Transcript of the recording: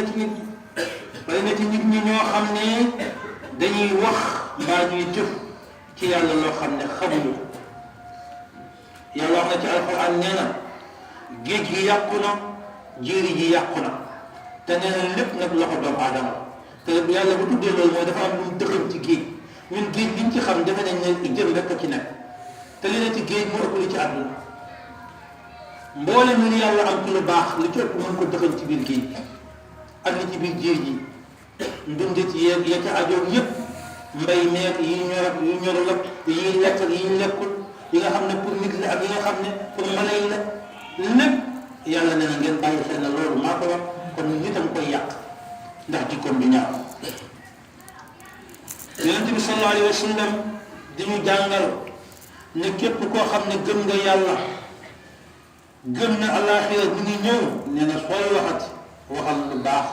ci nit ñi bari na ci nit ñi ñoo xam ne dañuy wax mbaa ñuy jëf ci yàlla loo xam ne xamuñu ko yàlla wax na ci alxuraan nee na géej gi yàqu na jéeri ji yàqu na te nee na lépp nag loxo doomu aadama te yàlla bu tuddee loolu mooy dafa am lu mu dëxëñ ci géej ñun géej liñ ci xam defe nañ ne jën rek a ci nekk te li ne ci géej mu ëpp li ci àdduna mboolem lu yàlla am ci lu baax li ci ëpp mën ko dëxëñ ci biir géej gi ak li ci biir géej gi ndundit yeeg ya ca ajoog yëpp mbay meeg yi ñor ak yu ñorul ak yi lekk ak yi lekkul yi nga xam ne pour nit la ak yi nga xam ne pour mala yi la lépp yàlla nee na ngeen bàyyi xel na loolu maa ko wax kon nitam koy yàq ndax jikkoom bi ñaaw yonent bi sallallahu alayhi wa sallam di ñu jàngal ne képp koo xam ne gëm nga yàlla gëm na àllaaxira mi ngi ñëw nee na sooy waxati waxal lu baax